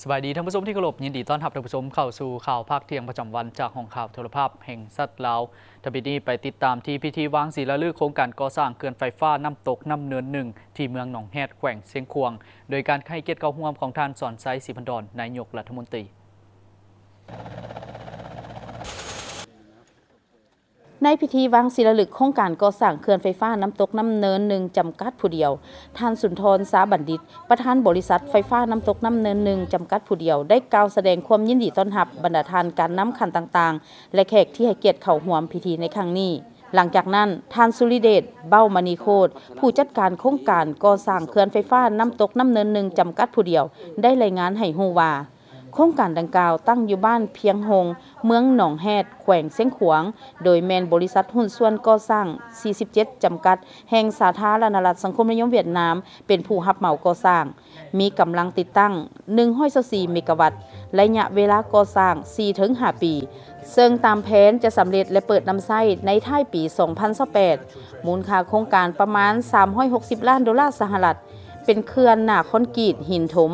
ສະບາຍດີທ່ານຜູ້ຊົມທີ່ເຄົາລົບ, ຍິນດີຕ້ອນຮັບທ່ານຜູ້ຊົມເຂົ້າສູ່ຂ່າວພາກທ່ຽງປະຈຳວັນ ຈາກຫ້ອງຂ່າວໂທລະພາບແຫ່ງຊາດລາວ. ຕໍ່ໄປນີ້ໄປຕິດຕາມທີ່ພິທີວາງສີລາລຶກໂຄງການກໍ່ສ້າງເຂື່ອນໄຟຟ້ານ້ຳຕົກນ້ຳເນີນໜຶ່ງ ທີ່ເມືອງໜອງແຮດ ແຂວງຊຽງຂວາງ ໂດຍການໃຫ້ກຽດເຂົ້າຮ່ວມຂອງທ່ານ ສອນໄຊ ສີພັນດອນ ນາຍົກລັດຖະມົນຕີ. ໃນພິທີວາງສີລາລຶກໂຄງການກໍ່ສ້າງເຂື່ອນໄຟຟ້ານ້ຳຕົກນ້ຳເນີນໜຶ່ງຈຳກັດຜູ້ດຽວ, ທ່ານ ສຸນທອນ ຊາບັນດິດ ປະທານບໍລິສັດໄຟຟ້ານ້ຳຕົກນ້ຳເນີນໜຶ່ງຈຳກັດຜູ້ດຽວ ໄດ້ກ່າວສະແດງຄວາມຍິນດີຕ້ອນຮັບບັນດາທ່ານການນຳຂັ້ນຕ່າງໆ ແລະ ແຂກທີ່ໃຫ້ກຽດເຂົ້າຮ່ວມພິທີໃນຄັ້ງນີ້. ຫຼັງຈາກນັ້ນ, ທ່ານ ສຸລິເດດ ເບົາມະນີໂຄດ ຜູ້ຈັດການໂຄງການກໍ່ສ້າງເຂື່ອນໄຟຟ້ານ້ຳຕົກນ້ຳເນີນໜຶ່ງຈຳກັດຜູ້ດຽວ ໄດ້ລາຍງານໃຫ້ຮູ້ວ່າ ໂຄງການດັ່ງກ່າວຕັ້ງຢູ່ບ້ານພຽງໂຮງ, ເມືອງໜອງແຮດ, ແຂວງຊຽງຂວາງ, ໂດຍແມ່ນບໍລິສັດຫຸ້ນສ່ວນກໍ່ສ້າງ ສີ່ສິບເຈັດ ຈຳກັດ ແຫ່ງສາທາລະນະລັດສັງຄົມນິຍົມຫວຽດນາມ ເປັນຜູ້ຮັບເໝົາກໍ່ສ້າງ, ມີກຳລັງຕິດຕັ້ງ ໜຶ່ງຮ້ອຍຊາວສີ່ ເມກາວັດ, ໄລຍະເວລາກໍ່ສ້າງ ສີ່ເຖິງຫ້າປີ, ເຊິ່ງຕາມແຜນຈະສຳເລັດ ແລະ ເປີດນຳໃຊ້ໃນທ້າຍປີ ສອງພັນຊາວແປດ, ມູນຄ່າໂຄງການປະມານ ສາມຮ້ອຍຫົກສິບລ້ານໂດລາສະຫະລັດ. ເປັນເຂື່ອນໜ້າຄອນກຣີດຫີນຖົມ,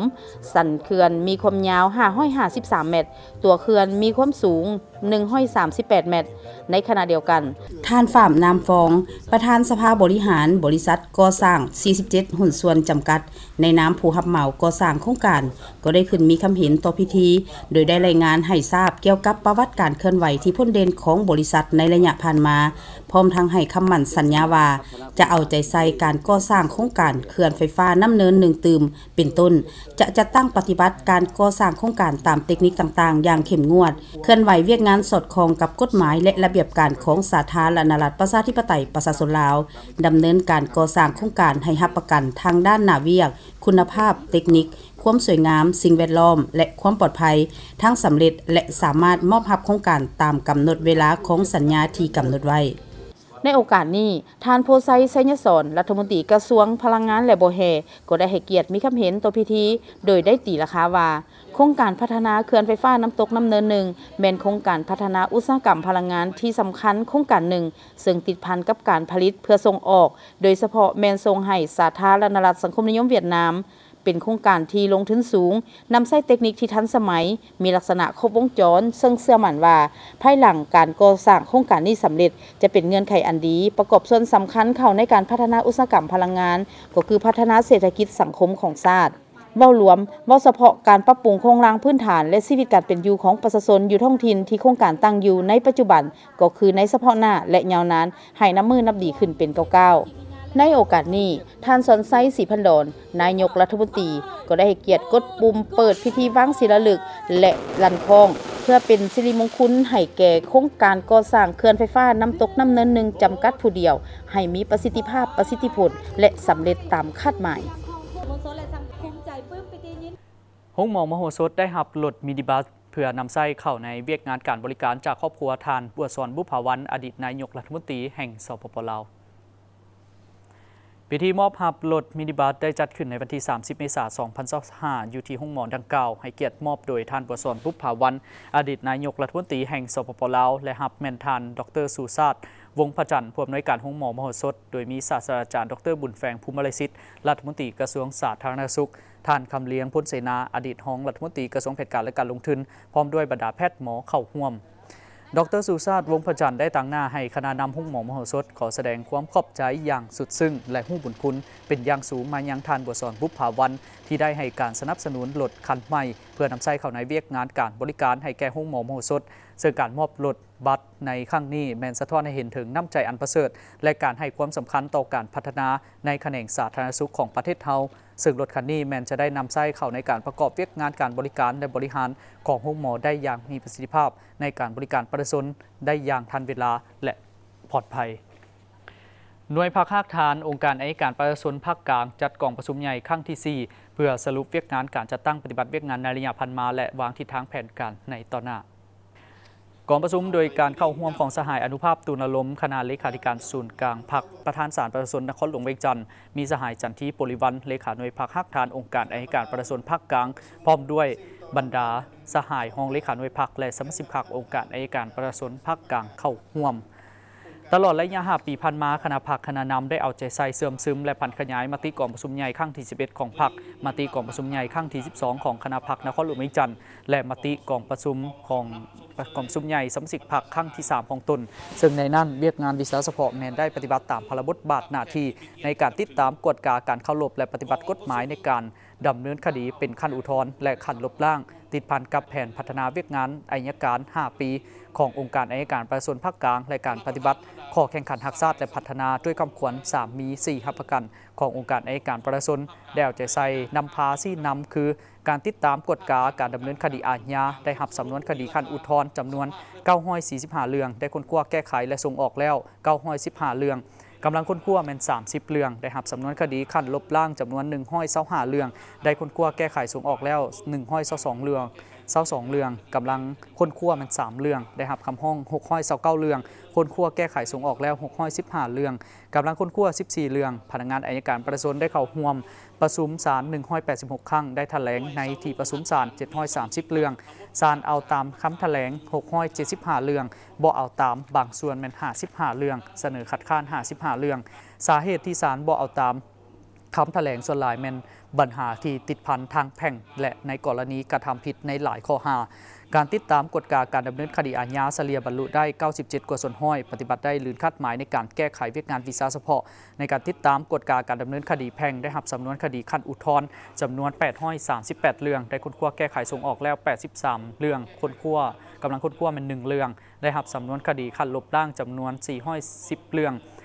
ສັນເຂື່ອນມີຄວາມຍາວ ຫ້າຮ້ອຍຫ້າສິບສາມແມັດ, ຕົວເຂື່ອນມີຄວາມສູງ ໜຶ່ງຮ້ອຍສາມສິບແປດແມັດ. ໃນຂະນະດຽວກັນ, ທ່ານ ຝາມ ນາມຟອງ ປະທານສະພາບໍລິຫານບໍລິສັດກໍ່ສ້າງ ສີ່ສິບເຈັດ ຫຸ້ນສ່ວນຈຳກັດ ໃນນາມຜູ້ຮັບເໝົາກໍ່ສ້າງໂຄງການ ກໍໄດ້ຂຶ້ນມີຄຳເຫັນຕໍ່ພິທີ ໂດຍໄດ້ລາຍງານໃຫ້ຊາບກ່ຽວກັບປະຫວັດການເຄື່ອນໄຫວທີ່ພົ້ນເດັ່ນຂອງບໍລິສັດໃນໄລຍະຜ່ານມາ, ພ້ອມທັງໃຫ້ຄຳໝັ້ນສັນຍາວ່າ ຈະເອົາໃຈໃສ່ການກໍ່ສ້າງໂຄງການເຂື່ອນໄຟຟ້ານ້ຳເນີນໜຶ່ງຕື່ມ ເປັນຕົ້ນ ຈະຈັດຕັ້ງປະຕິບັດການກໍ່ສ້າງໂຄງການຕາມເຕັກນິກຕ່າງໆຢ່າງເຂັ້ມງວດ, ເຄື່ອນໄຫວວຽກງານສອດຄ່ອງກັບກົດໝາຍ ແລະ ລະບຽບການຂອງສາທາລະນະລັດປະຊາທິປະໄຕປະຊາຊົນລາວ, ດຳເນີນການກໍ່ສ້າງໂຄງການໃຫ້ຮັບປະກັນທາງດ້ານໜ້າວຽກ, ຄຸນນະພາບ, ເຕັກນິກ, ຄວາມສວຍງາມ, ສິ່ງແວດລ້ອມ ແລະ ຄວາມປອດໄພ ທັງສຳເລັດ ແລະ ສາມາດມອບຮັບໂຄງການຕາມກຳນົດເວລາຂອງສັນຍາທີ່ກຳນົດໄວ້. ໃນໂອກາດນີ້, ທ່ານ ໂພໄຊ ໄຊຍະສອນ ລັດຖະມົນຕີກະຊວງພະລັງງານ ແລະ ບໍ່ແຮ່ ກໍໄດ້ໃຫ້ກຽດມີຄຳເຫັນຕໍ່ພິທີ ໂດຍໄດ້ຕີລາຄາວ່າ ໂຄງການພັດທະນາເຂື່ອນໄຟຟ້ານ້ຳຕົກນ້ຳເນີນໜຶ່ງ ແມ່ນໂຄງການພັດທະນາອຸດສາຫະກຳພະລັງງານທີ່ສຳຄັນໂຄງການໜຶ່ງ ເຊິ່ງຕິດພັນກັບການຜະລິດເພື່ອສົ່ງອອກ, ໂດຍສະເພາະແມ່ນສົ່ງໃຫ້ສາທາລະນະລັດສັງຄົມນິຍົມຫວຽດນາມ. ເປັນໂຄງການທີ່ລົງທຶນສູງ, ນຳໃຊ້ເຕັກນິກທີ່ທັນສະໄໝ, ມີລັກສະນະຄົບວົງຈອນ, ເຊິ່ງເຊື່ອໝັ້ນວ່າ ພາຍຫຼັງການກໍ່ສ້າງໂຄງການນີ້ສຳເລັດ, ຈະເປັນເງື່ອນໄຂອັນດີ ປະກອບສ່ວນສຳຄັນເຂົ້າໃນການພັດທະນາອຸດສາຫະກຳພະລັງງານ, ກໍຄືພັດທະນາເສດຖະກິດສັງຄົມຂອງຊາດ. ເວົ້າລວມ, ເວົ້າສະເພາະການປັບປຸງໂຄງລ່າງພື້ນຖານ ແລະ ຊີວິດການເປັນຢູ່ຂອງປະຊາຊົນຢູ່ທ້ອງຖິ່ນທີ່ໂຄງການຕັ້ງຢູ່ໃນປັດຈຸບັນ, ກໍຄືໃນສະເພາະໜ້າ ແລະ ຍາວນານ ໃຫ້ນັບມື້ນັບດີຂຶ້ນເປັນກ້າວໆ. ໃນໂອກາດນີ້, ທ່ານ ສອນໄຊ ສີພັນດອນ ນາຍົກລັດຖະມົນຕີ ກໍໄດ້ໃຫ້ກຽດກົດປຸ່ມເປີດພິທີວາງສີລາລຶກ ແລະ ລັ່ນຄ້ອງ ເພື່ອເປັນສິລິມົງຄຸນໃຫ້ແກ່ໂຄງການກໍ່ສ້າງເຂື່ອນໄຟຟ້ານ້ຳຕົກນ້ຳເນີນໜຶ່ງຈຳກັດຜູ້ດຽວ ໃຫ້ມີປະສິດທິພາບ, ປະສິດທິຜົນ ແລະ ສຳເລັດຕາມຄາດໝາຍ. ໂຮງໝໍມະໂຫສົດໄດ້ຮັບລົດມິນິບັສ ເພື່ອນຳໃຊ້ເຂົ້າໃນວຽກງານການບໍລິການຈາກຄອບຄົວທ່ານ ບົວສອນ ບຸບຜາວັນ ອະດີດນາຍົກລັດຖະມົນຕີແຫ່ງ ສປປ ລາວ. ພິທີມອບຮັບລົດມິນິບັສໄດ້ຈັດຂຶ້ນໃນວັນທີ ສາມສິບ ເມສາ ສອງພັນຊາວຫ້າ ຢູ່ທີ່ໂຮງໝໍດັ່ງກ່າວ, ໃຫ້ກຽດມອບໂດຍທ່ານ ບົວສອນ ບຸບຜາວັນ ອະດີດນາຍົກລັດຖະມົນຕີແຫ່ງ ສປປ ລາວ ແລະ ຮັບແມ່ນທ່ານ ດອກເຕີ ຊູຊາດ ວົງພະຈັນ ຜູ້ອຳນວຍການໂຮງໝໍມະໂຫສົດ, ໂດຍມີສາດສະດາຈານ ດອກເຕີ ບຸນແຝງ ພູມມະລະສິດ ລັດຖະມົນຕີກະຊວງສາທາລະນະສຸກ, ທ່ານ ຄຳລຽງ ພົນເສນາ ອະດີດຮອງລັດຖະມົນຕີກະຊວງແຜນການ ແລະ ການລົງທຶນ ພ້ອມດ້ວຍບັນດາແພດໝໍເຂົ້າຮ່ວມ. ດອກເຕີ ຊູຊາດ ວົງພະຈັນ ໄດ້ຕາງໜ້າໃຫ້ຄະນະນຳໂຮງໝໍມະໂຫສົດ ຂໍສະແດງຄວາມຂອບໃຈຢ່າງສຸດຊຶ້ງ ແລະ ຮູ້ບຸນຄຸນເປັນຢ່າງສູງມາຍັງທ່ານ ບົວສອນ ບຸບຜາວັນ ທີ່ໄດ້ໃຫ້ການສະໜັບສະໜູນລົດຄັນໃໝ່ ເພື່ອນຳໃຊ້ເຂົ້າໃນວຽກງານການບໍລິການໃຫ້ແກ່ໂຮງໝໍມະໂຫສົດ, ເຊິ່ງການມອບລົດ ບັສໃນຄັ້ງນີ້ແມ່ນສະທ້ອນໃຫ້ເຫັນເຖິງນ້ຳໃຈອັນປະເສີດ ແລະ ການໃຫ້ຄວາມສຳຄັນຕໍ່ການພັດທະນາໃນຂະແໜງສາທາລະນະສຸກຂອງປະເທດເຮົາ, ເຊິ່ງລົດຄັນນີ້ແມ່ນຈະໄດ້ນຳໃຊ້ເຂົ້າໃນການປະກອບວຽກງານການບໍລິການ ແລະ ບໍລິຫານຂອງໂຮງໝໍໄດ້ຢ່າງມີປະສິດທິພາບ, ໃນການບໍລິການປະຊາຊົນໄດ້ຢ່າງທັນເວລາ ແລະ ປອດໄພ. ໜ່ວຍພັກຮາກຖານອົງການໄອຍະການປະຊາຊົນພາກກາງ ຈັດກອງປະຊຸມໃຫຍ່ຄັ້ງທີສີ່ ເພື່ອສະຫຼຸບວຽກງານການຈັດຕັ້ງປະຕິບັດວຽກງານໃນໄລຍະຜ່ານມາ ແລະ ວາງທິດທາງແຜນການໃນຕໍ່ໜ້າ. ກອງປະຊຸມໂດຍການເຂົ້າຮ່ວມຂອງສະຫາຍ ອະນຸພາບ ຕູນອາລົມ ຄະນະເລຂາທິການສູນກາງພັກ, ປະທານສານປະຊາຊົນນະຄອນຫຼວງວຽງຈັນ, ມີສະຫາຍ ຈັນທີ ໂປລິວັນ ເລຂາໜ່ວຍພັກຮາກຖານອົງການໄອຍະການປະຊາຊົນພາກກາງ, ພ້ອມດ້ວຍບັນດາສະຫາຍຮອງເລຂາໜ່ວຍພັກ ແລະ ສະມາຊິກພັກອົງການໄອຍະການປະຊາຊົນພາກກາງເຂົ້າຮ່ວມ. ຕະຫຼອດໄລຍະຫ້າປີຜ່ານມາ, ຄະນະພັກຄະນະນຳໄດ້ເອົາໃຈໃສ່ເຊື່ອມຊຶມ ແລະ ຜັນຂະຫຍາຍມະຕິກອງປະຊຸມໃຫຍ່ຄັ້ງທີສິບເອັດຂອງພັກ, ມະຕິກອງປະຊຸມໃຫຍ່ຄັ້ງທີສິບສອງຂອງຄະນະພັກນະຄອນຫຼວງວຽງຈັນ ແລະ ມະຕິກອງປະຊຸມຂອງ ກອງປະຊຸມໃຫຍ່ສະມາຊິກພັກຄັ້ງທີສາມຂອງຕົນ, ເຊິ່ງໃນນັ້ນວຽກງານວິຊາສະເພາະແມ່ນໄດ້ປະຕິບັດຕາມພາລະບົດບາດໜ້າທີ່ໃນການຕິດຕາມ, ກວດກາການເຄົາລົບ ແລະ ປະຕິບັດກົດໝາຍໃນການ ດຳເນີນຄະດີເປັນຂັ້ນອຸທອນ ແລະ ຂັ້ນລົບລ້າງ, ຕິດພັນກັບແຜນພັດທະນາວຽກງານໄອຍະການຫ້າປີຂອງອົງການໄອຍະການປະຊາຊົນພາກກາງ ແລະ ການປະຕິບັດຂໍ້ແຂ່ງຂັນຮັກຊາດ ແລະ ພັດທະນາດ້ວຍຄຳຂວັນ ສາມມີ ສີ່ຮັບປະກັນ ຂອງອົງການໄອຍະການປະຊາຊົນ ໄດ້ເອົາໃຈໃສ່ນຳພາຊີ້ນຳ ຄື ການຕິດຕາມກວດກາການດຳເນີນຄະດີອາຍາ, ໄດ້ຮັບສຳນວນຄະດີຂັ້ນອຸທອນຈຳນວນເກົ້າຮ້ອຍສີ່ສິບຫ້າເລື່ອງ, ໄດ້ຄົ້ນຄວ້າແກ້ໄຂ ແລະ ສົ່ງອອກແລ້ວເກົ້າຮ້ອຍສິບຫ້າເລື່ອງ, ກຳລັງຄົ້ນຄວ້າແມ່ນສາມສິບເລື່ອງ, ໄດ້ຮັບສຳນວນຄະດີຂັ້ນລົບລ້າງຈຳນວນໜຶ່ງຮ້ອຍຊາວຫ້າເລື່ອງ, ໄດ້ຄົ້ນຄວ້າແກ້ໄຂສົ່ງອອກແລ້ວໜຶ່ງຮ້ອຍຊາວສອງເລື່ອງ, ຊາວສອງເລື່ອງ, ກຳລັງຄົ້ນຄວ້າແມ່ນສາມເລື່ອງ, ໄດ້ຮັບຄຳຮ້ອງຫົກຮ້ອຍຊາວເກົ້າເລື່ອງ, ຄົ້ນຄວ້າແກ້ໄຂສົ່ງອອກແລ້ວຫົກຮ້ອຍສິບຫ້າເລື່ອງ, ກຳລັງຄົ້ນຄວ້າສິບສີ່ເລື່ອງ. ພະນັກງານໄອຍະການປະຊາຊົນໄດ້ເຂົ້າຮ່ວມປະຊຸມສານໜຶ່ງຮ້ອຍແປດສິບຫົກຄັ້ງ, ໄດ້ຖະແຫຼງໃນທີ່ປະຊຸມສານເຈັດຮ້ອຍສາມສິບເລື່ອງ, ສານເອົາຕາມຄຳຖະແຫຼງຫົກຮ້ອຍເຈັດສິບຫ້າເລື່ອງ, ບໍ່ເອົາຕາມບາງສ່ວນແມ່ນຫ້າສິບຫ້າເລື່ອງ, ສະເໜີຄັດຄ້ານຫ້າສິບຫ້າເລື່ອງ. ສາເຫດທີ່ສານບໍ່ເອົາຕາມຄຳຖະແຫຼງສ່ວນຫຼາຍແມ່ນບັນຫາທີ່ຕິດພັນທາງແພ່ງ ແລະ ໃນກໍລະນີກະທຳຜິດໃນຫຼາຍຂໍ້ຫາ. ການຕິດຕາມກວດກາການດຳເນີນຄະດີອາຍາສະເລ່ຍບັນລຸໄດ້ເກົ້າສິບເຈັດກວ່າສ່ວນຮ້ອຍ, ປະຕິບັດໄດ້ລື່ນຄາດໝາຍໃນການແກ້ໄຂວຽກງານວິຊາສະເພາະ. ໃນການຕິດຕາມກວດກາການດຳເນີນຄະດີແພ່ງ, ໄດ້ຮັບສຳນວນຄະດີຂັ້ນອຸທອນຈຳນວນແປດຮ້ອຍສາມສິບແປດເລື່ອງ, ໄດ້ຄົ້ນຄວ້າແກ້ໄຂສົ່ງອອກແລ້ວແປດສິບສາມເລື່ອງ, ຄົ້ນຄວ້າ, ກຳລັງຄົ້ນຄວ້າແມ່ນໜຶ່ງເລື່ອງ, ໄດ້ຮັບສຳນວນຄະດີຂັ້ນລົບລ້າງຈຳນວນສີ່ຮ້ອຍສິບເລື່ອງ,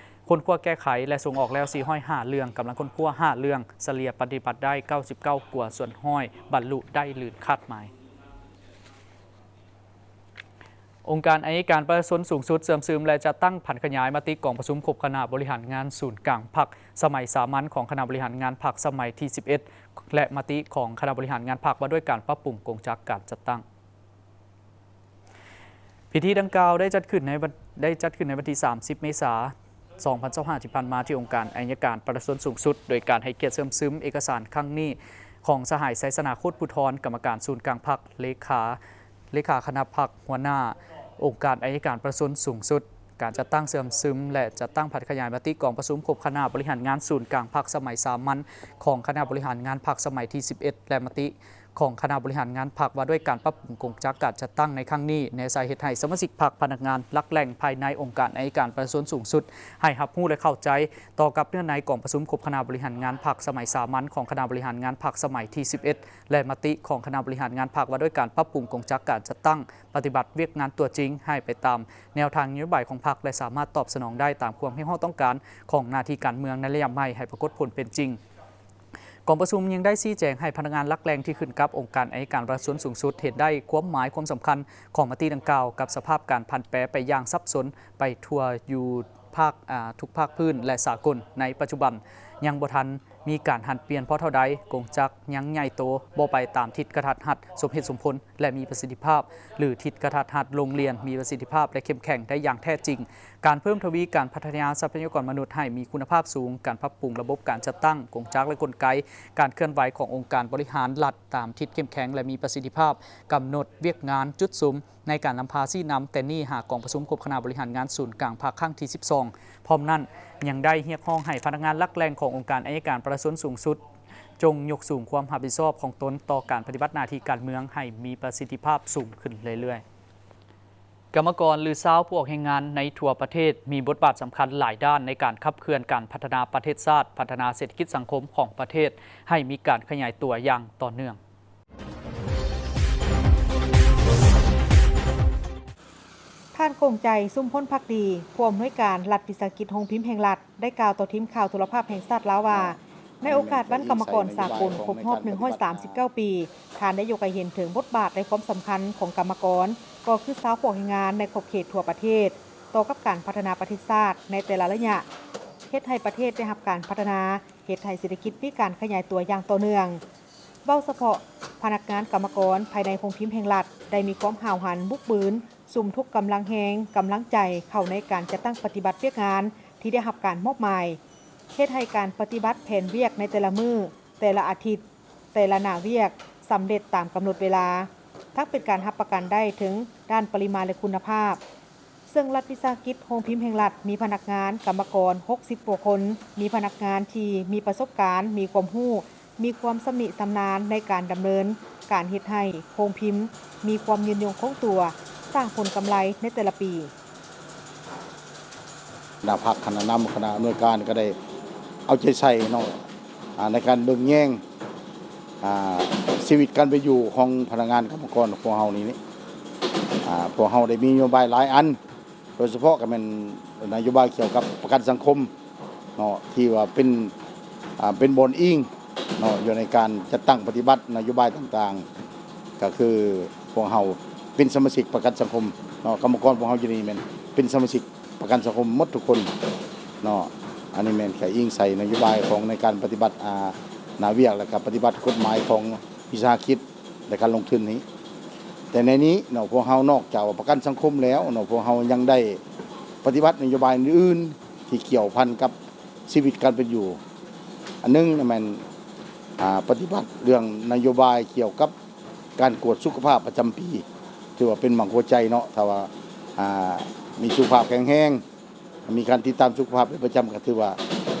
ຄົ້ນຄວ້າແກ້ໄຂ ແລະ ສົ່ງອອກແລ້ວສີ່ຮ້ອຍຫ້າເລື່ອງ, ກຳລັງຄົ້ນຄວ້າຫ້າເລື່ອງ, ສະເລ່ຍປະຕິບັດໄດ້ເກົ້າສິບເກົ້າກວ່າສ່ວນຮ້ອຍ, ບັນລຸໄດ້ລື່ນຄາດໝາຍ. ອົງການໄອຍະການປະຊາຊົນສູງສຸດເຊື່ອມຊຶມ ແລະ ຈັດຕັ້ງຜັນຂະຫຍາຍມະຕິກອງປະຊຸມຄົບຄະນະບໍລິຫານງານສູນກາງພັກສະໄໝສາມັນຂອງຄະນະບໍລິຫານງານພັກສະໄໝທີສິບເອັດ ແລະ ມະຕິຂອງຄະນະບໍລິຫານງານພັກວ່າດ້ວຍການປັບປຸງກົງຈັກການຈັດຕັ້ງ. ພິທີດັ່ງກ່າວໄດ້ຈັດຂຶ້ນໃນວັນ, ໄດ້ຈັດຂຶ້ນໃນວັນທີສາມສິບ ເມສາ ສອງພັນຊາວຫ້າ ທີ່ຜ່ານມາ ທີ່ອົງການໄອຍະການປະຊາຊົນສູງສຸດ, ໂດຍການໃຫ້ກຽດເຊື່ອມຊຶມເອກະສານຄັ້ງນີ້ຂອງສະຫາຍ ໄຊຊະນາ ໂຄດພູທອນ, ກຳມະການສູນກາງພັກ, ເລຂາ, ເລຂາຄະນະພັກ, ຫົວໜ້າອົງການໄອຍະການປະຊາຊົນສູງສຸດ. ການຈັດຕັ້ງເຊື່ອມຊຶມ ແລະ ຈັດຕັ້ງຜັນຂະຫຍາຍມະຕິກອງປະຊຸມຄົບຄະນະບໍລິຫານງານສູນກາງພັກສະໄໝສາມັນຂອງຄະນະບໍລິຫານງານພັກສະໄໝທີສິບເອັດ ແລະ ມະຕິ ຂອງຄະນະບໍລິຫານງານພັກວ່າດ້ວຍການປັບປຸງກົງຈັກການຈັດຕັ້ງໃນຄັ້ງນີ້ ແນໃສ່ເຮັດໃຫ້ສະມາຊິກພັກ, ພະນັກງານ, ຫຼັກແຫຼ່ງພາຍໃນອົງການໄອຍະການປະຊາຊົນສູງສຸດ ໃຫ້ຮັບຮູ້ ແລະ ເຂົ້າໃຈຕໍ່ກັບເນື້ອໃນກອງປະຊຸມຄົບຄະນະບໍລິຫານງານພັກສະໄໝສາມັນຂອງຄະນະບໍລິຫານງານພັກສະໄໝທີສິບເອັດ ແລະ ມະຕິຂອງຄະນະບໍລິຫານງານພັກວ່າດ້ວຍການປັບປຸງກົງຈັກການຈັດຕັ້ງ, ປະຕິບັດວຽກງານຕົວຈິງໃຫ້ໄປຕາມແນວທາງນະໂຍບາຍຂອງພັກ ແລະ ສາມາດຕອບສະໜອງໄດ້ຕາມຄວາມຮຽກຮ້ອງຕ້ອງການຂອງໜ້າທີ່ການເມືອງໃນໄລຍະໃໝ່ໃຫ້ປາກົດຜົນເປັນຈິງ. ກອງປະຊຸມຍັງໄດ້ຊີ້ແຈງໃຫ້ພະນັກງານຫຼັກແຫຼ່ງທີ່ຂຶ້ນກັບອົງການໄອຍະການປະຊາຊົນສູງສຸດເຫັນໄດ້ຄວາມໝາຍຄວາມສຳຄັນຂອງມະຕິດັ່ງກ່າວ ກັບສະພາບການຜັນແປໄປຢ່າງສັບສົນໄປທົ່ວຢູ່ພາກ, ອາ, ທຸກພາກພື້ນ ແລະ ສາກົນໃນປັດຈຸບັນ ຍັງບໍ່ທັນມີການຫັນປ່ຽນພໍເທົ່າໃດ, ກົງຈັກຍັງໃຫຍ່ໂຕ, ບໍ່ໄປຕາມທິດກະທັດຮັດ, ສົມເຫດສົມຜົນ ແລະ ມີປະສິດທິພາບ ຫຼື ທິດກະທັດຮັດ, ໂຮງຮຽນມີປະສິດທິພາບ ແລະ ເຂັ້ມແຂງໄດ້ຢ່າງແທ້ຈິງ. ການເພີ່ມທະວີການພັດທະນາຊັບພະຍາກອນມະນຸດໃຫ້ມີຄຸນນະພາບສູງ, ການປັບປຸງລະບົບການຈັດຕັ້ງ, ກົງຈັກ ແລະ ກົນໄກການເຄື່ອນໄຫວຂອງອົງການບໍລິຫານລັດຕາມທິດເຂັ້ມແຂງ ແລະ ມີປະສິດທິພາບ, ກຳນົດວຽກງານຈຸດສຸມໃນການນຳພາຊີ້ນຳແຕ່ນີ້ຫາກອງປະຊຸມຄົບຄະນະບໍລິຫານງານສູນກາງພັກຄັ້ງທີສິບສອງ. ພ້ອມນັ້ນ, ຍັງໄດ້ຮຽກຮ້ອງໃຫ້ພະນັກງານຫຼັກແຫຼ່ງຂອງອົງການໄອຍະການປະຊາຊົນສູງສຸດ ຈົ່ງຍົກສູງຄວາມຮັບຜິດຊອບຂອງຕົນຕໍ່ການປະຕິບັດໜ້າທີ່ການເມືອງໃຫ້ມີປະສິດທິພາບສູງຂຶ້ນເລື້ອຍໆ. ກຳມະກອນ ຫຼື ຊາວຜູ້ອອກແຮງງານໃນທົ່ວປະເທດມີບົດບາດສຳຄັນຫຼາຍດ້ານໃນການຂັບເຄື່ອນການພັດທະນາປະເທດຊາດ, ພັດທະນາເສດຖະກິດສັງຄົມຂອງປະເທດໃຫ້ມີການຂະຫຍາຍຕົວຢ່າງຕໍ່ເນື່ອງ. ທ່ານ ຄົງໃຈ ຊຸມພົນພັກດີ ຜູ້ອຳນວຍການລັດວິສາຫະກິດໂຮງພິມແຫ່ງລັດ ໄດ້ກ່າວຕໍ່ທີມຂ່າວໂທລະພາບແຫ່ງຊາດລາວວ່າ ໃນໂອກາດວັນກຳມະກອນສາກົນຄົບຮອບໜຶ່ງຮ້ອຍສາມສິບເກົ້າປີ, ທ່ານໄດ້ຍົກໃຫ້ເຫັນເຖິງບົດບາດ ແລະ ຄວາມສຳຄັນຂອງກຳມະກອນ, ກໍຄືຊາວພວກແຮງງານໃນຂອບເຂດທົ່ວປະເທດ, ຕໍ່ກັບການພັດທະນາປະເທດຊາດໃນແຕ່ລະໄລຍະ, ເຮັດໃຫ້ປະເທດໄດ້ຮັບການພັດທະນາ, ເຮັດໃຫ້ເສດຖະກິດມີການຂະຫຍາຍຕົວຢ່າງຕໍ່ເນື່ອງ. ເວົ້າສະເພາະພະນັກງານກຳມະກອນພາຍໃນໂຮງພິມແຫ່ງລັດ ໄດ້ມີຄວາມຫ້າວຫັນ, ບຸກບືນ, ສຸມທຸກກຳລັງແຮງ, ກຳລັງໃຈເຂົ້າໃນການຈັດຕັ້ງປະຕິບັດວຽກງານທີ່ໄດ້ຮັບການມອບໝາຍ, ເຮັດໃຫ້ການປະຕິບັດແຜນວຽກໃນແຕ່ລະມື້, ແຕ່ລະອາທິດ, ແຕ່ລະໜ້າວຽກສຳເລັດຕາມກຳນົດເວລາ, ທັງເປັນການຮັບປະກັນໄດ້ເຖິງດ້ານປະລິມານ ແລະ ຄຸນນະພາບ. ເຊິ່ງລັດວິສາຫະກິດໂຮງພິມແຫ່ງລັດ ມີພະນັກງານກຳມະກອນຫົກສິບກວ່າຄົນ, ມີພະນັກງານທີ່ມີປະສົບການ, ມີຄວາມຮູ້, ມີຄວາມຊຳນິຊຳນານໃນການດຳເນີນການເຮັດໃຫ້ໂຮງພິມມີຄວາມຍືນຍົງຄົງຕົວ, ສ້າງຜົນກຳໄລໃນແຕ່ລະປີ. ຄະນະພັກ, ຄະນະນຳ, ຄະນະອຳນວຍການກໍໄດ້ເອົາໃຈໃສ່ເນາະ ອາ ໃນການເບິ່ງແຍງ ອາ ຊີວິດການເປັນຢູ່ຂອງພະນັກງານກຳມະກອນຂອງພວກເຮົານີ້. ອາ ພວກເຮົາໄດ້ມີນະໂຍບາຍຫຼາຍອັນ, ໂດຍສະເພາະກໍແມ່ນນະໂຍບາຍກ່ຽວກັບປະກັນສັງຄົມເນາະ ທີ່ວ່າເປັນ ອາ ເປັນບ່ອນອີງເນາະ ຢູ່ໃນການຈັດຕັ້ງປະຕິບັດນະໂຍບາຍຕ່າງໆ. ກໍຄືພວກເຮົາເປັນສະມາຊິກປະກັນສັງຄົມເນາະ, ກຳມະກອນພວກເຮົາຢູ່ນີ້ແມ່ນເປັນສະມາຊິກ ປະກັນສັງຄົມໝົດທຸກຄົນເນາະ. ອັນນີ້ແມ່ນກະອີງໃສ່ນະໂຍບາຍຂອງໃນການປະຕິບັດ ອາ ໜ້າວຽກ ແລະກະປະຕິບັດກົດໝາຍຂອງວິສາຫະກິດ ແລະການລົງທຶນນີ້. ແຕ່ໃນນີ້ເນາະ ພວກເຮົານອກຈາກວ່າປະກັນສັງຄົມແລ້ວເນາະ ພວກເຮົາຍັງໄດ້ປະຕິບັດນະໂຍບາຍອື່ນໆ ທີ່ກ່ຽວພັນກັບຊີວິດການເປັນຢູ່. ອັນໜຶ່ງນະແມ່ນ ອາ ປະຕິບັດເລື່ອງນະໂຍບາຍກ່ຽວກັບ ການກວດສຸຂະພາບປະຈຳປີ ຖືວ່າເປັນໝາກຫົວໃຈເນາະ. ຖ້າວ່າ ອາ ມີສຸຂະພາບແຂງແຮງ ມີການຕິດຕາມສຸຂະພາບເປັນປະຈຳ ກໍຖືວ່າ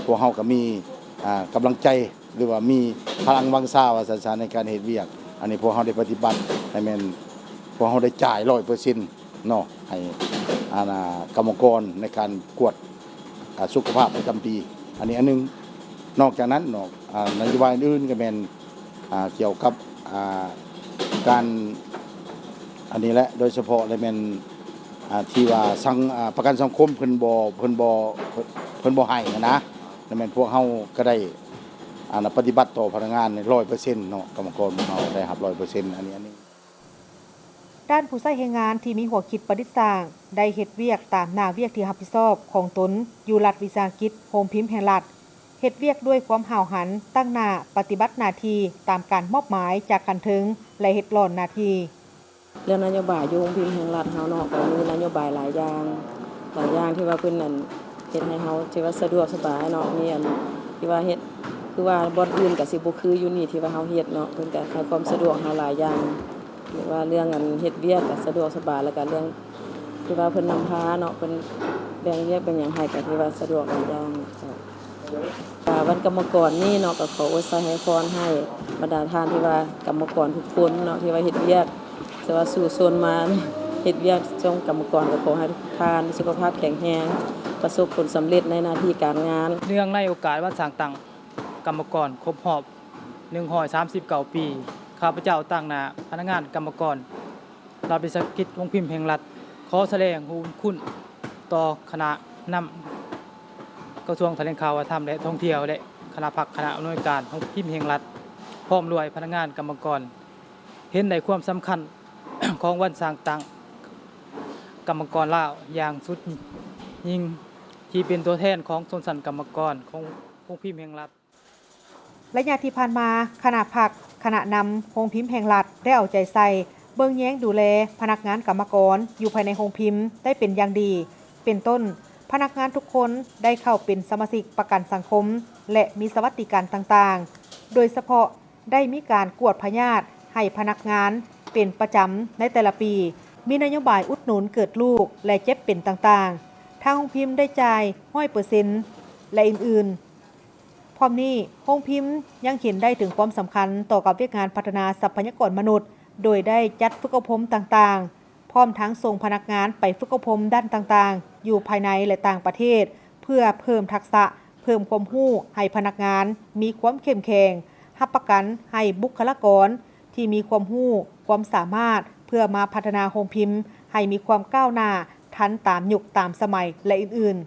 ພວກເຮົາກໍມີ ອາ ກຳລັງໃຈ ຫຼືວ່າມີພະລັງວັງຊາວ່າຊັ້ນຊະ ໃນການເຮັດວຽກ. ອັນນີ້ພວກເຮົາໄດ້ປະຕິບັດ ແລະແມ່ນພວກເຮົາໄດ້ຈ່າຍຮ້ອຍເປີເຊັນ ເນາະ ໃຫ້ ອາ ກຳມະກອນໃນການກວດ ອາ ສຸຂະພາບປະຈຳປີ. ອັນນີ້ອັນໜຶ່ງ. ນອກຈາກນັ້ນເນາະ ອາ ນະໂຍບາຍອື່ນໆກໍແມ່ນ ອາ ກ່ຽວກັບ ອາ ການ ອັນນີ້ແຫຼະ ໂດຍສະເພາະລະແມ່ນ ອາ ທີ່ວ່າສັງ ອາ ປະກັນສັງຄົມເພິ່ນບໍ່ ເພິ່ນບໍ່ ເພິ່ນບໍ່ໃຫ້ຫັ້ນນະ ລະແມ່ນພວກເຮົາກໍໄດ້ ອາ ປະຕິບັດຕໍ່ພະນັກງານຮ້ອຍເປີເຊັນເນາະ, ກຳມະກອນຂອງເຮົາໄດ້ຮັບຮ້ອຍເປີເຊັນ. ອັນນີ້ ອັນນີ້ ດ້ານຜູ້ໃຊ້ແຮງງານທີ່ມີຫົວຄິດປະດິດສ້າງ ໄດ້ເຮັດວຽກຕາມໜ້າວຽກທີ່ຮັບຜິດຊອບຂອງຕົນຢູ່ລັດວິສາຫະກິດໂຮງພິມແຫ່ງລັດ, ເຮັດວຽກດ້ວຍຄວາມຫ້າວຫັນ, ຕັ້ງໜ້າປະຕິບັດໜ້າທີ່ຕາມການມອບໝາຍຈາກຂັ້ນເທິງ ແລະ ເຮັດຫຼ້ອນໜ້າທີ່. ເລື່ອງນະໂຍບາຍຢູ່ໂຮງພິມແຫ່ງລັດເຮົາເນາະ ກໍມີນະໂຍບາຍຫຼາຍຢ່າງ, ຫຼາຍຢ່າງທີ່ວ່າເພິ່ນ ອັນ ເຮັດໃຫ້ເຮົາຖືວ່າສະດວກສະບາຍເນາະ, ມີ ອັນ ທີ່ວ່າເຮັດ ຄືວ່າບ່ອນອື່ນກໍຊິບໍ່ຄືຢູ່ນີ້ທີ່ວ່າເຮົາເຮັດເນາະ, ເພິ່ນກໍໃຫ້ຄວາມສະດວກເຮົາຫຼາຍຢ່າງ. ຫຼືວ່າເລື່ອງ ອັນ ເຮັດວຽກກໍສະດວກສະບາຍ, ແລ້ວກໍເລື່ອງທີ່ວ່າເພິ່ນນຳພາເນາະ, ເພິ່ນແບ່ງວຽກແບ່ງຫຍັງໃຫ້ ກໍຖືວ່າສະດວກຫຼາຍຢ່າງ. ເຈົ້າ ກໍວັນກຳມະກອນນີ້ເນາະ, ກໍຂໍອວຍໄຊໃຫ້ພອນໃຫ້ບັນດາທ່ານທີ່ວ່າກຳມະກອນທຸກຄົນເນາະ ທີ່ວ່າເຮັດວຽກ ແຕ່ວ່າສູ້ຊົນມາເຮັດວຽກຊ່ວງກຳມະກອນ, ກໍຂໍໃຫ້ທຸກທ່ານສຸຂະພາບແຂງແຮງ, ປະສົບຜົນສຳເລັດໃນໜ້າທີ່ການງານ. ເນື່ອງໃນໂອກາດວັນສ້າງຕັ້ງກຳມະກອນຄົບຮອບ ໜຶ່ງຮ້ອຍສາມສິບເກົ້າປີ, ຂ້າພະເຈົ້າຕາງໜ້າພະນັກງານກຳມະກອນລັດວິສາຫະກິດໂຮງພິມແຫ່ງລັດ ຂໍສະແດງບຸນຄຸນຕໍ່ຄະນະນຳກະຊວງຖະແຫຼງຂ່າວ ວັດທະນະທຳ ແລະ ທ່ອງທ່ຽວ ແລະ ຄະນະພັກຄະນະອຳນວຍການໂຮງພິມແຫ່ງລັດ ພ້ອມດ້ວຍພະນັກງານກຳມະກອນ ເຫັນໄດ້ຄວາມສຳຄັນຂອງວັນສ້າງຕັ້ງກຳມະກອນລາວຢ່າງສຸດຍິ່ງ ທີ່ເປັນຕົວແທນຂອງຊົນຊັ້ນກຳມະກອນຂອງໂຮງພິມແຫ່ງລັດ. ໄລຍະທີ່ຜ່ານມາ, ຄະນະພັກ, ຄະນະນຳໂຮງພິມແຫ່ງລັດ ໄດ້ເອົາໃຈໃສ່ເບິ່ງແຍງດູແລພະນັກງານກຳມະກອນຢູ່ພາຍໃນໂຮງພິມໄດ້ເປັນຢ່າງດີ. ເປັນຕົ້ນ, ພະນັກງານທຸກຄົນໄດ້ເຂົ້າເປັນສະມາຊິກປະກັນສັງຄົມ ແລະ ມີສະຫວັດດີການຕ່າງໆ, ໂດຍສະເພາະ ໄດ້ມີການກວດພະຍາດໃຫ້ພະນັກງານເປັນປະຈຳໃນແຕ່ລະປີ, ມີນະໂຍບາຍອຸດໜູນເກີດລູກ ແລະ ເຈັບເປັນຕ່າງໆ, ທາງໂຮງພິມໄດ້ຈ່າຍຮ້ອຍເປີເຊັນ ແລະ ອື່ນໆ. ພ້ອມນີ້, ໂຮງພິມຍັງເຫັນໄດ້ເຖິງຄວາມສຳຄັນຕໍ່ກັບວຽກງານພັດທະນາຊັບພະຍາກອນມະນຸດ, ໂດຍໄດ້ຈັດຝຶກອົບຮົມຕ່າງໆ, ພ້ອມທັງສົ່ງພະນັກງານໄປຝຶກອົບຮົມດ້ານຕ່າງໆ ຢູ່ພາຍໃນ ແລະ ຕ່າງປະເທດ ເພື່ອເພີ່ມທັກສະ, ເພີ່ມຄວາມຮູ້ໃຫ້ພະນັກງານມີຄວາມເຂັ້ມແຂງ, ຮັບປະກັນໃຫ້ບຸກຄະລາກອນທີ່ມີຄວາມຮູ້, ຄວາມສາມາດ ເພື່ອມາພັດທະນາໂຮງພິມໃຫ້ມີຄວາມກ້າວໜ້າ, ທັນຕາມຍຸກຕາມສະໄໝ ແລະ ອື່ນໆ.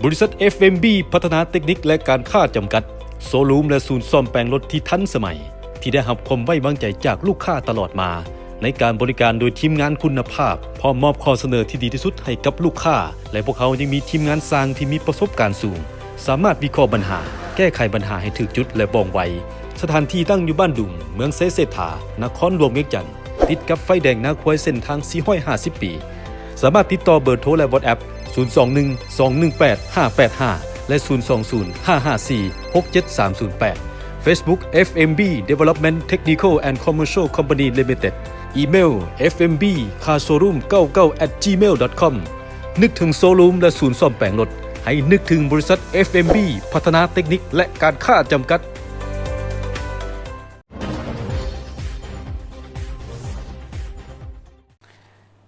ບໍລິສັດ ເອັຟເອັມບີ ພັດທະນາເຕັກນິກ ແລະ ການຄ້າຈຳກັດ, ໂຊຣູມ ແລະ ສູນສ້ອມແປງລົດທີ່ທັນສະໄໝ, ທີ່ໄດ້ຮັບຄວາມໄວ້ວາງໃຈຈາກລູກຄ້າຕະຫຼອດມາ, ໃນການບໍລິການໂດຍທີມງານຄຸນນະພາບ, ພ້ອມມອບຂໍ້ສະເໜີທີ່ດີທີ່ສຸດໃຫ້ກັບລູກຄ້າ, ແລະ ພວກເຮົາຍັງມີທີມງານຊ່າງທີ່ມີປະສົບການສູງ, ສາມາດວິເຄາະບັນຫາ, ແກ້ໄຂບັນຫາໃຫ້ຖືກຈຸດ ແລະ ວ່ອງໄວ. ສະຖານທີ່ຕັ້ງຢູ່ບ້ານດຸງ, ເມືອງໄຊເສດຖາ, ນະຄອນຫຼວງວຽງຈັນ. ຕິດກັບໄຟແດງນາຄວາຍເສັ້ນທາງສີ່ຮ້ອຍຫ້າສິບປີ. ສາມາດຕິດຕໍ່ເບີໂທ ແລະ ວັອດແອັບ ສູນສອງໜຶ່ງ ສອງໜຶ່ງແປດ ຫ້າແປດຫ້າ ແລະ ສູນສອງສູນ ຫ້າຫ້າສີ່ ຫົກເຈັດສາມສູນແປດ. Facebook ເອັຟເອັມບີ Development Technical and Commercial Company Limited. ອີເມວ ເອັຟເອັມບີ ຄາຣ໌ໂຊຣູມ ເກົ້າເກົ້າ ແອັດຈີເມວ ດອດຄອມ. ນຶກເຖິງໂຊຣູມ ແລະ ສູນສ້ອມແປງລົດ, ໃຫ້ນຶກເຖິງບໍລິສັດ ເອັຟເອັມບີ ພັດທະນາເຕັກນິກ ແລະ ການຄ້າຈຳກັດ.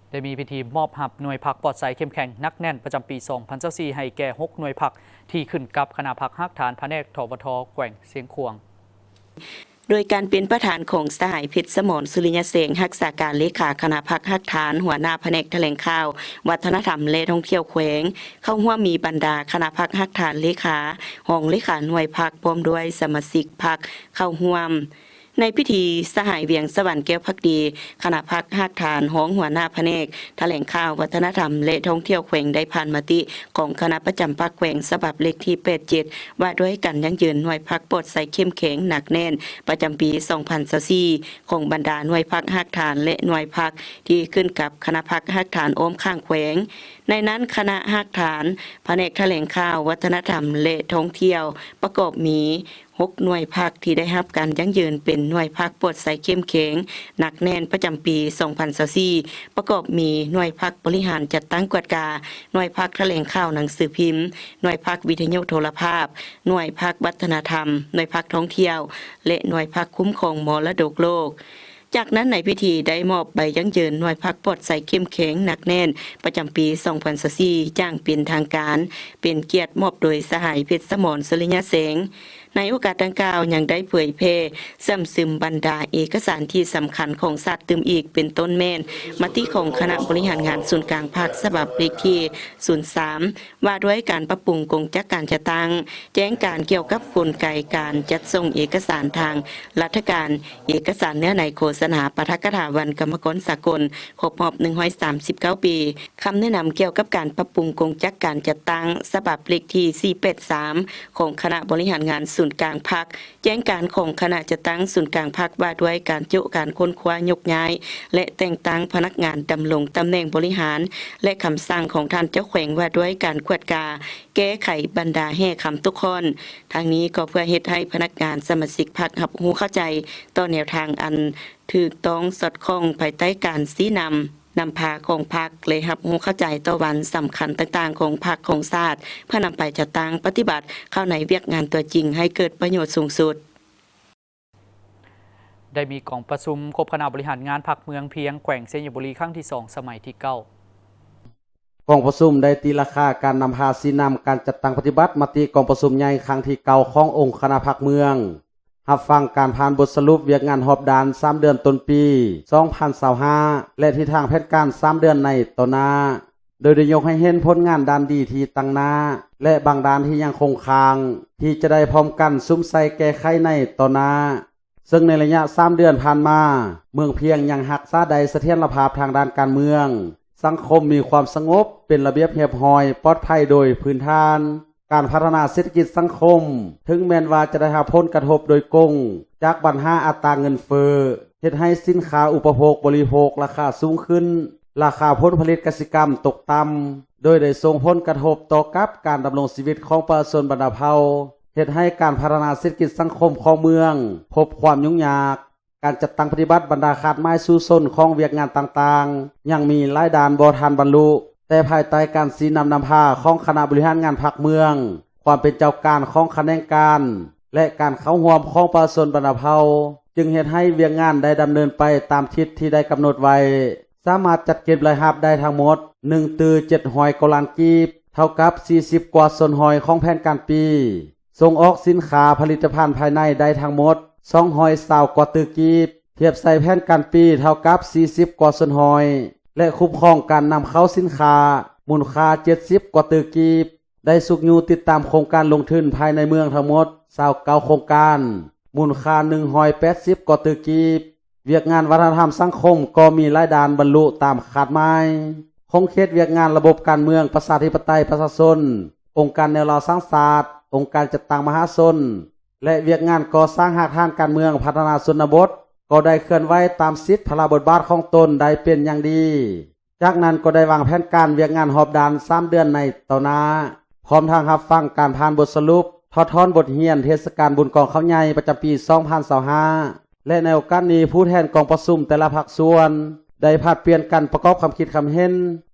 ໄດ້ມີພິທີມອບຮັບໜ່ວຍພັກປອດໃສເຂັ້ມແຂງໜັກແໜ້ນປະຈຳປີສອງພັນຊາວສີ່ ໃຫ້ແກ່ຫົກໜ່ວຍພັກທີ່ຂຶ້ນກັບຄະນະພັກຮາກຖານພະແນກ ທວທ ແຂວງຊຽງຂວາງ. ໂດຍການເປັນປະທານຂອງສະຫາຍ ເພັດສະໝອນ ສຸລິຍະແສງ ຮັກສາການເລຂາຄະນະພັກຮາກຖານ, ຫົວໜ້າພະແນກຖະແຫຼງຂ່າວ, ວັດທະນະທຳ ແລະ ທ່ອງທ່ຽວແຂວງ, ເຂົ້າຮ່ວມມີບັນດາຄະນະພັກຮາກຖານ, ເລຂາ, ຮອງເລຂາໜ່ວຍພັກ ພ້ອມດ້ວຍສະມາຊິກພັກເຂົ້າຮ່ວມ. ໃນພິທີ, ສະຫາຍ ວຽງສະຫວັນ ແກ້ວພັກດີ ຄະນະພັກຮາກຖານ, ຮອງຫົວໜ້າພະແນກຖະແຫຼງຂ່າວ, ວັດທະນະທຳ ແລະ ທ່ອງທ່ຽວແຂວງ ໄດ້ຜ່ານມະຕິຂອງຄະນະປະຈຳພັກແຂວງ ສະບັບເລກທີແປດເຈັດ ວ່າດ້ວຍການຢັ້ງຢືນໜ່ວຍພັກປອດໃສເຂັ້ມແຂງໜັກແໜ້ນປະຈຳປີສອງພັນຊາວສີ່ ຂອງບັນດາໜ່ວຍພັກຮາກຖານ ແລະ ໜ່ວຍພັກທີ່ຂຶ້ນກັບຄະນະພັກຮາກຖານອ້ອມຂ້າງແຂວງ. ໃນນັ້ນ, ຄະນະຮາກຖານ, ພະແນກຖະແຫຼງຂ່າວ, ວັດທະນະທຳ ແລະ ທ່ອງທ່ຽວ ປະກອບມີ ຫົກໜ່ວຍພັກທີ່ໄດ້ຮັບການຢັ້ງຢືນເປັນໜ່ວຍພັກປອດໃສເຂັ້ມແຂງໜັກແໜ້ນປະຈຳປີສອງພັນຊາວສີ່ ປະກອບມີໜ່ວຍພັກບໍລິຫານຈັດຕັ້ງກວດກາ, ໜ່ວຍພັກຖະແຫຼງຂ່າວໜັງສືພິມ, ໜ່ວຍພັກວິທະຍຸໂທລະພາບ, ໜ່ວຍພັກວັດທະນະທຳ, ໜ່ວຍພັກທ່ອງທ່ຽວ ແລະ ໜ່ວຍພັກຄຸ້ມຄອງມໍລະດົກໂລກ. ຈາກນັ້ນໃນພິທີໄດ້ມອບໃບຢັ້ງຢືນໜ່ວຍພັກປອດໃສເຂັ້ມແຂງໜັກແໜ້ນປະຈຳປີສອງພັນຊາວສີ່ຢ່າງເປັນທາງການ, ເປັນກຽດມອບໂດຍສະຫາຍ ເພັດສະໝອນ ສຸລິຍະແສງ. ໃນໂອກາດດັ່ງກ່າວຍັງໄດ້ເຜີຍແຜ່ແຟ້ມຊຶມບັນດາເອກະສານທີ່ສຳຄັນຂອງຊາດຕື່ມອີກ ເປັນຕົ້ນແມ່ນມະຕິຂອງຄະນະບໍລິຫານງານສູນກາງພັກສະບັບເລກທີສູນສາມ ວ່າດ້ວຍການປັບປຸງກົງຈັກການຈັດຕັ້ງ, ແຈ້ງການກ່ຽວກັບກົນໄກການຈັດສົ່ງເອກະສານທາງລັດຖະການ, ເອກະສານເນື້ອໃນໂຄສະນາປາຖະກະຖາວັນກຳມະກອນສາກົນຄົບຮອບໜຶ່ງຮ້ອຍສາມສິບເກົ້າປີ, ຄຳແນະນຳກ່ຽວກັບການປັບປຸງກົງຈັກການຈັດຕັ້ງ ສະບັບເລກທີສີ່ແປດສາມ ຂອງຄະນະບໍລິຫານງານສູນກາງພັກ, ແຈ້ງການຂອງຄະນະຈັດຕັ້ງສູນກາງພັກວ່າດ້ວຍການໂຈະການຄົ້ນຄວ້າຍົກຍ້າຍ ແລະ ແຕ່ງຕັ້ງພະນັກງານດຳລົງຕຳແໜ່ງບໍລິຫານ ແລະ ຄຳສັ່ງຂອງທ່ານເຈົ້າແຂວງວ່າດ້ວຍການກວດກາແກ້ໄຂບັນດາແຮ່ຄຳຕົກຂ້ອນ. ທັງນີ້ກໍເພື່ອເຮັດໃຫ້ພະນັກງານສະມາຊິກພັກຮັບຮູ້ເຂົ້າໃຈຕໍ່ແນວທາງອັນຖືກຕ້ອງສອດຄ່ອງພາຍໃຕ້ການຊີ້ນຳ ນຳພາຂອງພັກ ແລະ ຮັບຮູ້ເຂົ້າໃຈຕໍ່ວັນສຳຄັນຕ່າງໆຂອງພັກຂອງຊາດ ເພື່ອນຳໄປຈັດຕັ້ງປະຕິບັດເຂົ້າໃນວຽກງານຕົວຈິງໃຫ້ເກີດປະໂຫຍດສູງສຸດ. ໄດ້ມີກອງປະຊຸມຄົບຄະນະບໍລິຫານງານພັກເມືອງພຽງ ແຂວງໄຊຍະບູລີ ຄັ້ງທີສອງ ສະໄໝທີເກົ້າ. ກອງປະຊຸມໄດ້ຕີລາຄາການນຳພາຊີ້ນຳການຈັດຕັ້ງປະຕິບັດມະຕິກອງປະຊຸມໃຫຍ່ຄັ້ງທີເກົ້າຂອງອົງຄະນະພັກເມືອງ. ຮັບຟັງການຜ່ານບົດສະຫຼຸບວຽກງານຮອບດ້ານສາມເດືອນຕົ້ນປີສອງພັນຊາວຫ້າ ແລະ ທິດທາງແຜນການສາມເດືອນໃນຕໍ່ໜ້າ, ໂດຍໄດ້ຍົກໃຫ້ເຫັນຜົນງານດ້ານດີທີ່ຕັ້ງໜ້າ ແລະ ບາງດ້ານທີ່ຍັງຄົງຄ້າງ ທີ່ຈະໄດ້ພ້ອມກັນສຸມໃສ່ແກ້ໄຂໃນຕໍ່ໜ້າ. ເຊິ່ງໃນໄລຍະສາມເດືອນຜ່ານມາ, ເມືອງພຽງຍັງຮັກສາໄດ້ສະຖຽນລະພາບທາງດ້ານການເມືອງ, ສັງຄົມມີຄວາມສະຫງົບ, ເປັນລະບຽບຮຽບຮ້ອຍ, ປອດໄພໂດຍພື້ນຖານ. ການພັດທະນາເສດຖະກິດສັງຄົມ, ເຖິງແມ່ນວ່າຈະໄດ້ຮັບຜົນກະທົບໂດຍກົງຈາກບັນຫາອັດຕາເງິນເຟີ້, ເຮັດໃຫ້ສິນຄ້າອຸປະໂພກບໍລິໂພກລາຄາສູງຂຶ້ນ, ລາຄາຜົນຜະລິດກະສິກຳຕົກຕ່ຳ, ໂດຍໄດ້ສົ່ງຜົນກະທົບຕໍ່ກັບການດຳລົງຊີວິດຂອງປະຊາຊົນບັນດາເຜົ່າ, ເຮັດໃຫ້ການພັດທະນາເສດຖະກິດສັງຄົມຂອງເມືອງພົບຄວາມຫຍຸ້ງຍາກ. ການຈັດຕັ້ງປະຕິບັດບັນດາຄາດໝາຍສູ້ຊົນຂອງວຽກງານຕ່າງໆ ຍັງມີຫຼາຍດ້ານບໍ່ທັນບັນລຸ, ແຕ່ພາຍໃຕ້ການຊີ້ນຳນຳພາຂອງຄະນະບໍລິຫານງານພັກເມືອງ, ຄວາມເປັນເຈົ້າການຂອງຂະແໜງການ ແລະ ການເຂົ້າຮ່ວມຂອງປະຊາຊົນບັນດາເຜົ່າ, ຈຶ່ງເຮັດໃຫ້ວຽກງານໄດ້ດຳເນີນໄປຕາມທິດທີ່ໄດ້ກຳນົດໄວ້, ສາມາດຈັດເກັບລາຍຮັບໄດ້ທັງໝົດ ໜຶ່ງຕື້ເຈັດຮ້ອຍກວ່າລ້ານກີບ, ເທົ່າກັບສີ່ສິບກວ່າສ່ວນຮ້ອຍຂອງແຜນການປີ. ສົ່ງອອກສິນຄ້າຜະລິດຕະພັນພາຍໃນໄດ້ທັງໝົດສອງຮ້ອຍຊາວກວ່າຕື້ກີບ, ທຽບໃສ່ແຜນການປີເທົ່າກັບສີ່ສິບກວ່າສ່ວນຮ້ອຍ ແລະ ຄຸ້ມຄອງການນຳເຂົ້າສິນຄ້າມູນຄ່າເຈັດສິບກວ່າຕື້ກີບ, ໄດ້ຊຸກຍູ້ຕິດຕາມໂຄງການລົງທຶນພາຍໃນເມືອງທັງໝົດຊາວເກົ້າໂຄງການ, ມູນຄ່າໜຶ່ງຮ້ອຍແປດສິບກວ່າຕື້ກີບ. ວຽກງານວັດທະນະທຳສັງຄົມກໍມີຫຼາຍດ້ານບັນລຸຕາມຄາດໝາຍ. ຂົງເຂດວຽກງານລະບົບການເມືອງປະຊາທິປະໄຕປະຊາຊົນ, ອົງການແນວລາວສ້າງຊາດ, ອົງການຈັດຕັ້ງມະຫາຊົນ ແລະ ວຽກງານກໍ່ສ້າງຮາກຖານການເມືອງພັດທະນາຊົນນະບົດ ກໍໄດ້ເຄື່ອນໄຫວຕາມສິດພາລະບົດບາດຂອງຕົນໄດ້ເປັນຢ່າງດີ. ຈາກນັ້ນກໍໄດ້ວາງແຜນການວຽກງານຮອບດ້ານສາມເດືອນໃນຕໍ່ໜ້າ, ພ້ອມທັງຮັບຟັງການຜ່ານບົດສະຫຼຸບ, ຖອດຖອນບົດຮຽນເທດສະການບຸນກອງເຂົ້າໃຫຍ່ປະຈຳປີສອງພັນຊາວຫ້າ, ແລະ ໃນໂອກາດນີ້ ຜູ້ແທນກອງປະຊຸມແຕ່ລະພາກສ່ວນ ໄດ້ຜັດປ່ຽນກັນປະກອບຄຳຄິດຄຳເຫັນ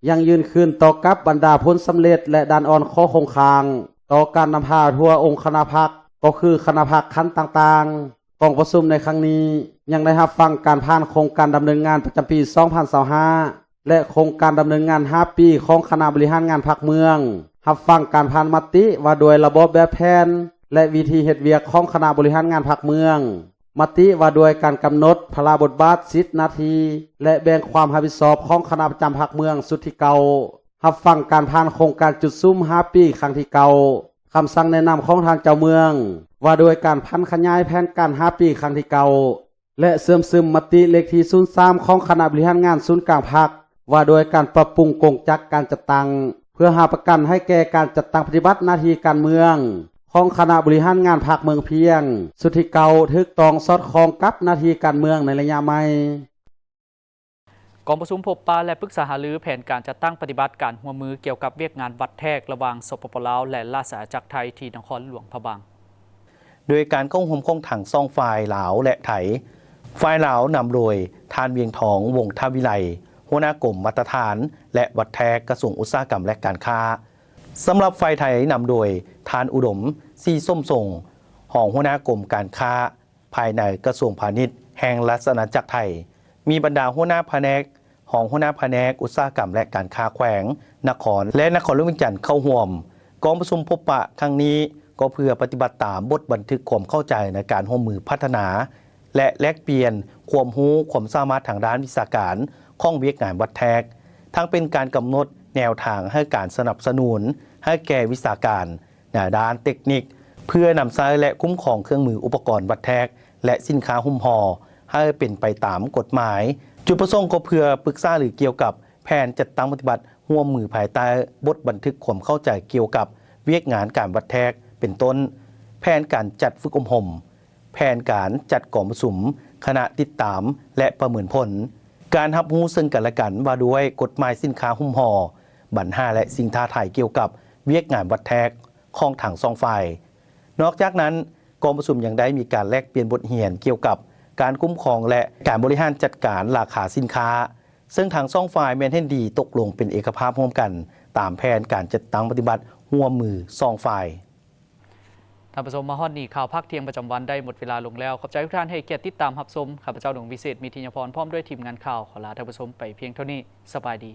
ຢັ້ງຢືນຄືນຕໍ່ກັບບັນດາຜົນສຳເລັດ ແລະ ດ້ານອ່ອນຂໍ້ຄົງຄ້າງ ຕໍ່ການນຳພາທົ່ວອົງຄະນະພັກ ກໍຄືຄະນະພັກຂັ້ນຕ່າງໆ. ກອງປະຊຸມໃນຄັ້ງນີ້ ຍັງໄດ້ຮັບຟັງການຜ່ານໂຄງການດຳເນີນງານປະຈຳປີສອງພັນຊາວຫ້າ ແລະ ໂຄງການດຳເນີນງານຫ້າປີຂອງຄະນະບໍລິຫານງານພັກເມືອງ, ຮັບຟັງການຜ່ານມະຕິວ່າດ້ວຍລະບອບແບບແຜນ ແລະ ວິທີເຮັດວຽກຂອງຄະນະບໍລິຫານງານພັກເມືອງ, ມະຕິວ່າດ້ວຍການກຳນົດພາລະບົດບາດ, ສິດ, ໜ້າທີ່ ແລະ ແບ່ງຄວາມຮັບຜິດຊອບຂອງຄະນະປະຈຳພັກເມືອງຊຸດທີເກົ້າ, ຮັບຟັງການຜ່ານໂຄງການຈຸດສຸມຫ້າປີຄັ້ງທີເກົ້າ, ຄຳສັ່ງແນະນຳຂອງທ່ານເຈົ້າເມືອງ ວ່າດ້ວຍການຜັນຂະຫຍາຍແຜນການຫ້າປີຄັ້ງທີເກົ້າ ແລະ ເຊື່ອມຊຶມມະຕິເລກທີສູນສາມຂອງຄະນະບໍລິຫານງານສູນກາງພັກ ວ່າດ້ວຍການປັບປຸງກົງຈັກການຈັດຕັ້ງ ເພື່ອຮັບປະກັນໃຫ້ແກ່ການຈັດຕັ້ງປະຕິບັດໜ້າທີ່ການເມືອງ ຂອງຄະນະບໍລິຫານງານພັກເມືອງພຽງ ຊຸດທີເກົ້າ ຖືກຕ້ອງສອດຄ່ອງກັບໜ້າທີ່ການເມືອງໃນໄລຍະໃໝ່. ກອງປະຊຸມພົບປະ ແລະ ປຶກສາຫາລືແຜນການຈັດຕັ້ງປະຕິບັດການຮ່ວມມືກ່ຽວກັບວຽກງານວັດແທກ ລະຫວ່າງ ສປປ ລາວ ແລະ ລາຊະອານາຈັກໄທ ທີ່ນະຄອນຫຼວງພະບາງ. ໂດຍການເຂົ້າຮ່ວມຂອງທັງສອງຝ່າຍລາວ ແລະ ໄທ, ຝ່າຍລາວນຳໂດຍທ່ານ ວຽງທອງ ວົງທະວິໄລ, ຫົວໜ້າກົມມາດຕະຖານ ແລະ ວັດແທກ ກະຊວງອຸດສາຫະກຳ ແລະ ການຄ້າ. ສຳລັບຝ່າຍໄທນຳໂດຍທ່ານ ອຸດົມ ສີສົມຊົງ, ຮອງຫົວໜ້າກົມການຄ້າ ພາຍໃນກະຊວງພານິດແຫ່ງລາຊະອານາຈັກໄທ, ມີບັນດາຫົວໜ້າພະແນກ, ຮອງຫົວໜ້າພະແນກອຸດສາຫະກຳ ແລະ ການຄ້າແຂວງ, ນະຄອນ ແລະ ນະຄອນຫຼວງວຽງຈັນເຂົ້າຮ່ວມ. ກອງປະຊຸມພົບປະຄັ້ງນີ້ກໍເພື່ອປະຕິບັດຕາມບົດບັນທຶກຄວາມເຂົ້າໃຈໃນການຮ່ວມມືພັດທະນາ ແລະ ແລກປ່ຽນຄວາມຮູ້ຄວາມສາມາດທາງດ້ານວິຊາການຂອງວຽກງານວັດແທກ, ທັງເປັນການກຳນົດແນວທາງໃຫ້ການສະໜັບສະໜູນໃຫ້ແກ່ວິຊາການ ໃນດ້ານເຕັກນິກ ເພື່ອນຳໃຊ້ ແລະ ຄຸ້ມຄອງເຄື່ອງມືອຸປະກອນວັດແທກ ແລະ ສິນຄ້າຫຸ້ມຫໍ່ໃຫ້ເປັນໄປຕາມກົດໝາຍ. ຈຸດປະສົງກໍເພື່ອປຶກສາຫາລືກ່ຽວກັບແຜນຈັດຕັ້ງປະຕິບັດຮ່ວມມືພາຍໃຕ້ບົດບັນທຶກຄວາມເຂົ້າໃຈກ່ຽວກັບວຽກງານການວັດແທກ ເປັນຕົ້ນ ແຜນການຈັດຝຶກອົບຮົມ, ແຜນການຈັດກອງປະຊຸມຄະນະຕິດຕາມ ແລະ ປະເມີນຜົນ, ການຮັບຮູ້ເຊິ່ງກັນ ແລະ ກັນວ່າດ້ວຍກົດໝາຍສິນຄ້າຫຸ້ມຫໍ່, ບັນຫາ ແລະ ສິ່ງທ້າທາຍກ່ຽວກັບວຽກງານວັດແທກຂອງທັງສອງຝ່າຍ. ນອກຈາກນັ້ນ, ກອງປະຊຸມຍັງໄດ້ມີການແລກປ່ຽນບົດຮຽນກ່ຽວກັບການຄຸ້ມຄອງ ແລະ ການບໍລິຫານຈັດການລາຄາສິນຄ້າ, ເຊິ່ງທັງສອງຝ່າຍແມ່ນເຫັນດີຕົກລົງເປັນເອກະພາບຮ່ວມກັນ ຕາມແຜນການຈັດຕັ້ງປະຕິບັດຮ່ວມມືສອງຝ່າຍ. ທ່ານຜູ້ຊົມ, ມາຮອດນີ້ ຂ່າວພາກທ່ຽງປະຈຳວັນໄດ້ໝົດເວລາລົງແລ້ວ. ຂອບໃຈທຸກທ່ານໃຫ້ກຽດຕິດຕາມຮັບຊົມ. ຂ້າພະເຈົ້າ ໜຸ່ມວິເສດ ມີທິຍະພອນ ພ້ອມດ້ວຍທີມງານຂ່າວ ຂໍລາທ່ານຜູ້ຊົມໄປພຽງເທົ່ານີ້. ສະບາຍດີ.